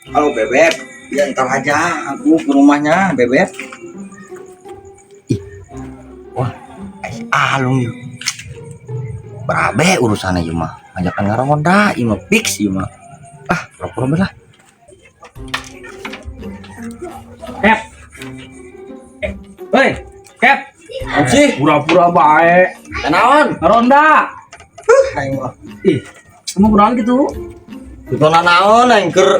Halo Bebek, ya ntar aja aku ke rumahnya Bebek. Ih, wah, alung yuk. Berabe urusannya ieu mah. Ngajakan ngaronda, ieu mah fix ieu mah. Ah, pura-pura lah. Kep. Hei, Kep. Sih, Pura-pura bae. kenaon? Ngaronda. Aing mah. Ih, kamu kunaon gitu? Ditona naon aing keur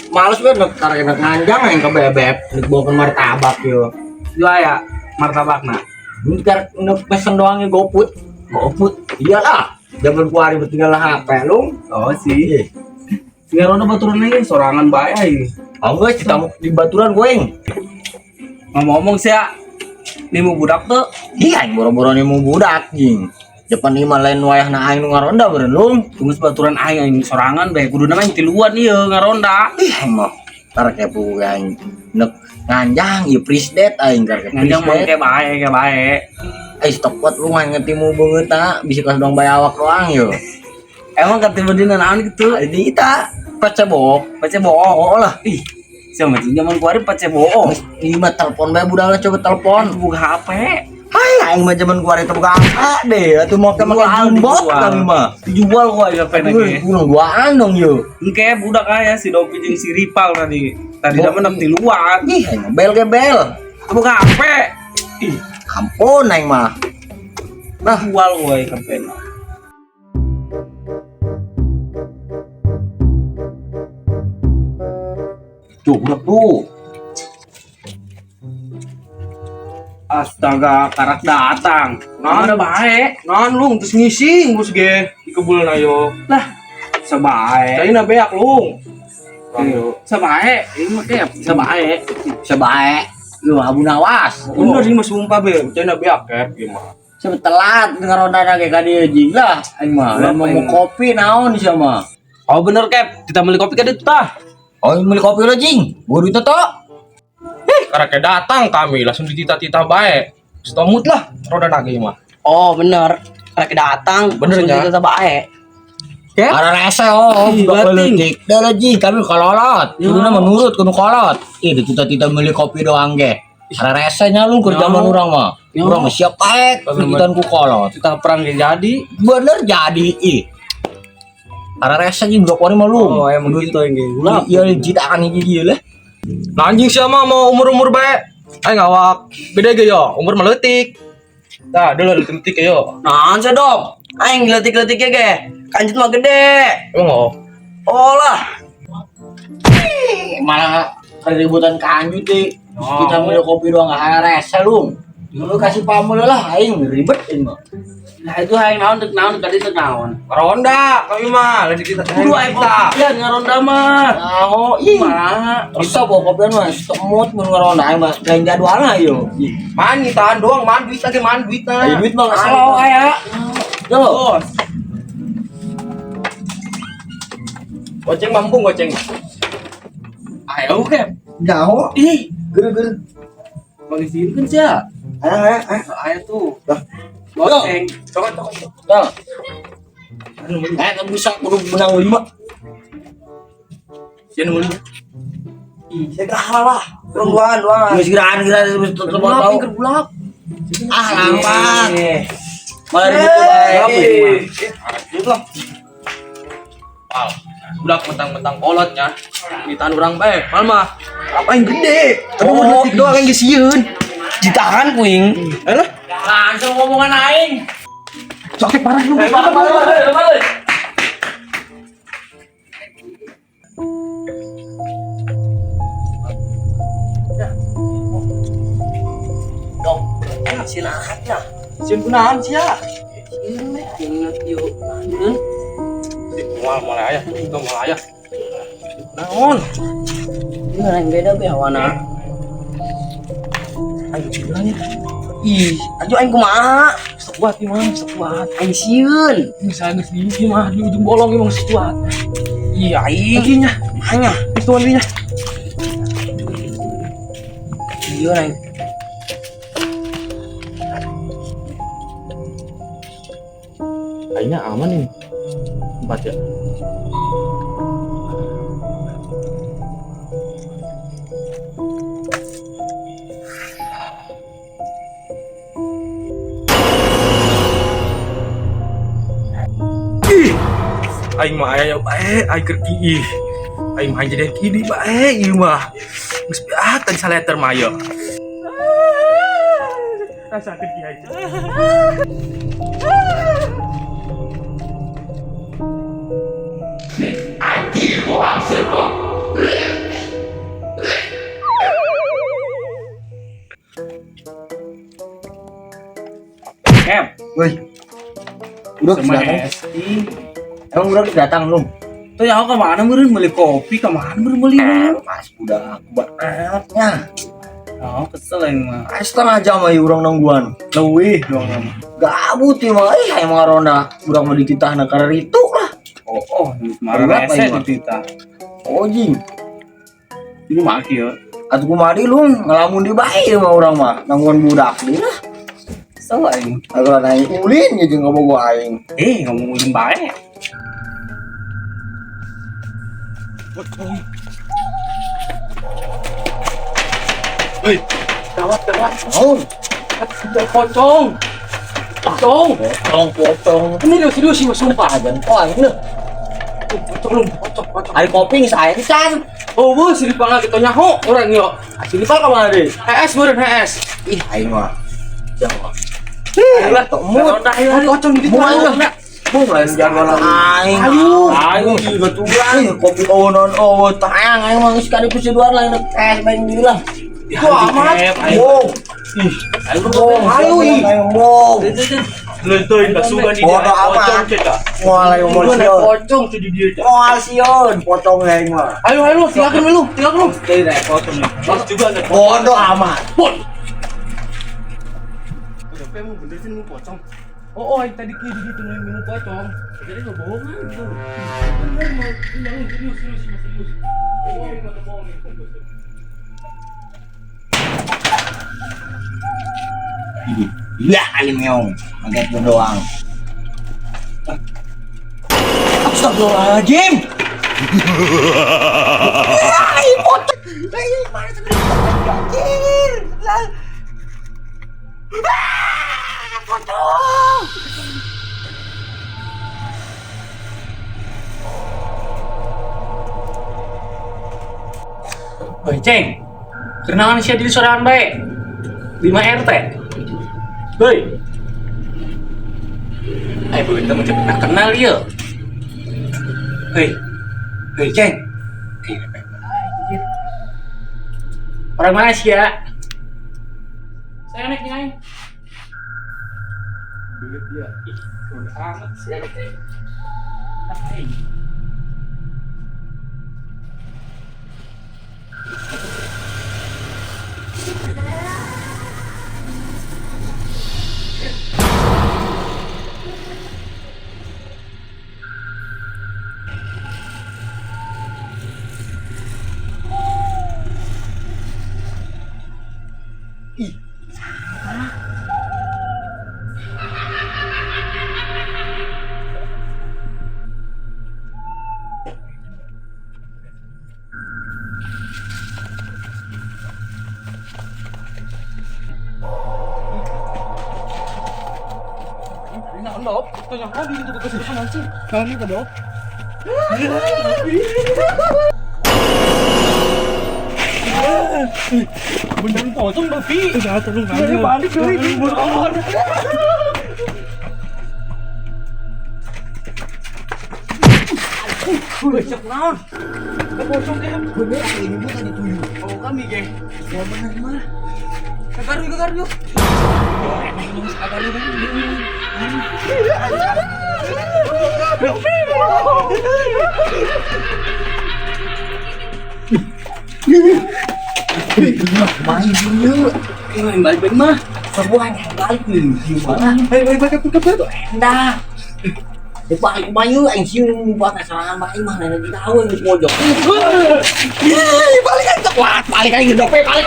males we nek karek nek nganjang aing ke Bebek, nek bawakeun martabak yo. Jual ya martabakna. Ini karek nek pesen doang ya GoFood. GoFood. Iyalah, zaman kuari tinggal HP lu. Oh sih. Ngaronda baturan ieu sorangan bae aing. Oh geus kita di baturan goeng. Ngomong-ngomong sih ya, nimu budak tuh. Iya, aing boro-boro nih mau budak jing. Depan ieu mah lain wayahna aing nu ngaronda beureun lung. Tunggu baturan aing aing sorangan bae kudu nama tiluan ieu ngaronda. Ih, aing mah karek kepo aing nek nganjang ieu prisdet aing karek Nganjang mau prisdet. ke bae ke bae. Eh stok kuat lu mah ngetimu beungeut ta bisa kas dong bae awak doang yo. Emang katimu dina naon gitu? Ini kita pacebok. Pace bohong. Oh lah. Ih, sama zaman kuari pace bohong. Ini mah telepon bae budak lah coba telepon. Buka HP. Hai aing mah zaman kuari teu boga angka deh atuh mau ke make Jual, jumbot dijual. kami mah. Dijual kok aja HP Aduh, lagi. kurang duaan dong yo. Engke budak aya si Dopi jeung si Ripal tadi. Tadi Oh. zaman enam tiluan. Ih, aing mah bel ge bel. Buka HP. Ih, Ampun aing mah. nah jual woi HP. Tuh budak tuh. Astaga, karak datang. Nah. Mana bae? Naon lung terus ngising bos ge di kebun ayo. Lah, sabae. Caina beak lung. Ayo. Sabae, ini mah kayak sabae. Sebae. Lu Abu Nawas. Bener sih mah sumpah be, caina beak kep gimana. Coba telat ngaronda ge ka dieu jing lah aing mah. Lain mau Aing mah. kopi naon sia mah. Oh bener Kep, kita beli kopi kan itu tah. Oh, beli kopi lo jing. Gua duit to. Karena datang kami langsung ditita-tita bae. Setomut lah roda nage mah. Oh bener, karena datang Bener, langsung ya? kita bae. Kep? Ara rese oh, Ih, budak bating. leutik. Dah lah jing, kami kolot. Ya. Kuduna menurut kudu kolot. Ih, ditita-tita beli kopi doang ge. Ara rese nya lu keur Ya. zaman urang mah. Ya. Urang mah siap paek, tititan ku kolot. Kita perang ge jadi. Bener jadi ih. Ara rese jing budak wari mah lu. Oh, emang gitu yang ge. Ulah. Iya, jitaan hiji ieu lah. Nah, anjing siapa mau umur-umur bae. Aing awak gede ge yo, umur meletik. Tah, dulu letik yo. Nah, saya dong. Aing letik-letiknya ge. Kanjut mah gede. Emang oh. Oh lah. Malah keributan kanjut deh. Oh. Kita beli kopi doang nggak rese lu. Lu kasih pamul lah aing ribet ini mah. Nah itu hayang naon dek naon tadi dek naon. Ronda kami mah lagi ditita. Kudu aya kopian ngaronda mah. Oh, ih. Mah. Resep bawa kopian mah semut mun ngaronda aing mah lain jadwalna yo. Ih, Man tahan doang, man duit lagi man duit nah. Ayo duit mah nggak Halo salah. aya. Yo. Bos. Goceng mampu goceng. Ayo Kep. Nyaho. Ih, Geus-geus. bagi sini kan sia. Ayo ayo ayo. Aya tuh. Lah. Goceng. Cokot cokot. Yo. Eh, kan bisa kudu menang lima. Sieun meuli. Saya kalah lah. Kurang duaan, duaan. Geus giraan-giraan tetep mau tahu. Bulak. Ah, lambat. Eh. Malah ribut bae. Lah. Pal. Budak mentang-mentang kolotnya. Ditahan urang bae. Mal mah. Apa yang gede? Tapi Oh. oh, letik doang yang geus sieun. Ditahan kuing. Alah. Langsung ngomongan aing. Sakit parah lu. Balik. Dong. Silakan lah. Sieun kunaon sia? Aing yuk. Yeun. Moal moal aya, itu moal aya. Naon? Ini yang beda be hawana. Ayo bilangnya. Ih, aduh aing kumaha? Sekuat gimana? Sekuat. Aing sieun. Ini saya geus di ieu mah di ujung bolong emang sekuat. Ih, aing. Kakinya, Hanya. itu andinya. Iya aing. Kayaknya aman ini. Empat ya. Ih, aing mah aya bae, aing keur ih. Aing mah jadi kini bae ieu mah. Geus beak tadi saleter mah ieu. Rasakeun kiai. Kep, Woi. Udah sama datang. Hesti. Emang udah datang lu? Tuh ya aku kemana meureun meuli kopi, kemana meureun meuli mah? Pas udah aku bangetnya. Oh, kesel aing mah. Ah, setengah jam aja urang nungguan. Leuwih doang mah. Gabut ya mah, eh emang ronda urang mah dititahna karena itu lah. Oh, oh, marah Berapa rese ini, mah? dititah. Ojing. Ini mah kieu. Atuh kumaha deui lu ngelamun di bae mah urang mah nangguan budak deui lah. Kesel aing. Agar naik ulin ya jeung ngabogo aing. Eh, ngomong ulin bae. Hei, gawat gawat. Naon? Pocong. Pocong. Potong potong. Ini loh serius sih, sumpah. Ajan kok aing leuh. Pocong lu, pocong, pocong. Ari kopi geus aya can. Oh, bu, sini pangga kita nyaho orang yo. Sini pal ka mana deui? HS meureun HS. Ih, aing mah. Jangan. Ayolah, Tok mut. Ayo, pocong di Bung ayo lah. Bung lain jadwal aing. Ayo. Ayo baturan kopi onon oh tayang aing mah geus kali kusiduan lain es main deui lah. Wah, amat. Bung. Ih, Ayo, Bung, Ayo, ih. ayo bung. Leuteun kasugan di Bodoh amat. ceta. Moal ayo moal Gua naik sieun. pocong tuh di dia. Cak. Moal sieun pocong aing mah. Ayo, ayo, tinggalkan lu, tinggalkan lu. Teu naik potong nih. Mas juga ada Bodoh amat. Pon. Emang bener sih minum pocong. Oh, oh, yang tadi kiri gitu minum pocong. Jadi nggak bohongan gitu. Bener, mau bangun serius, serius, serius, serius. Bohong, nggak bohong nih. Gila kali meong, pakai itu doang. Astagfirullahaladzim. Ay, pocong. Ay, mana sebenarnya? Anjir. Lah. Ah, pocong. Oi, Ceng. Kenalan sia diri sorangan bae. 5 RT. Hei. Eh, begitu mah pernah kenal ieu. Hei. Hei, Ceng. Eh, anjir. Orang mana sih ya? Saya naik nih, aing. Duit dia. Ih, udah amat sih. Aing. Ini dop, itu nyaho di itu kesusahan sih. Kami ke dok. Beneran pocong, Bapi. Udah, tolong balik, balik, balik. Wih, cek naon? Pocong kayak Bener ini bukan dituju. Oh, kami, geng. Wah bener mah. Kagar yuk, kagar yuk. Main dulu. Eh, main balik balik mah. Sebuah yang balik nih. Gimana? Ayo, balik, balik, balik, balik. Endah. Balik kumaha aing sieun buat serangan bae mah nenek di tahu geus pojok. Ih, balik aja kuat, balik aing dope, balik.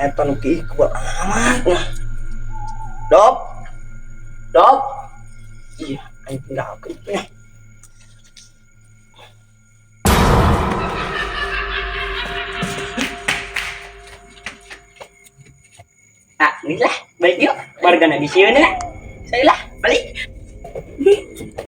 Eta nu ki kebal amat. Nah. Dop. Dop. Iya, aing tinggalkeun nya. Ah, ini lah. Baik yuk. Warga di sini lah. Saya lah.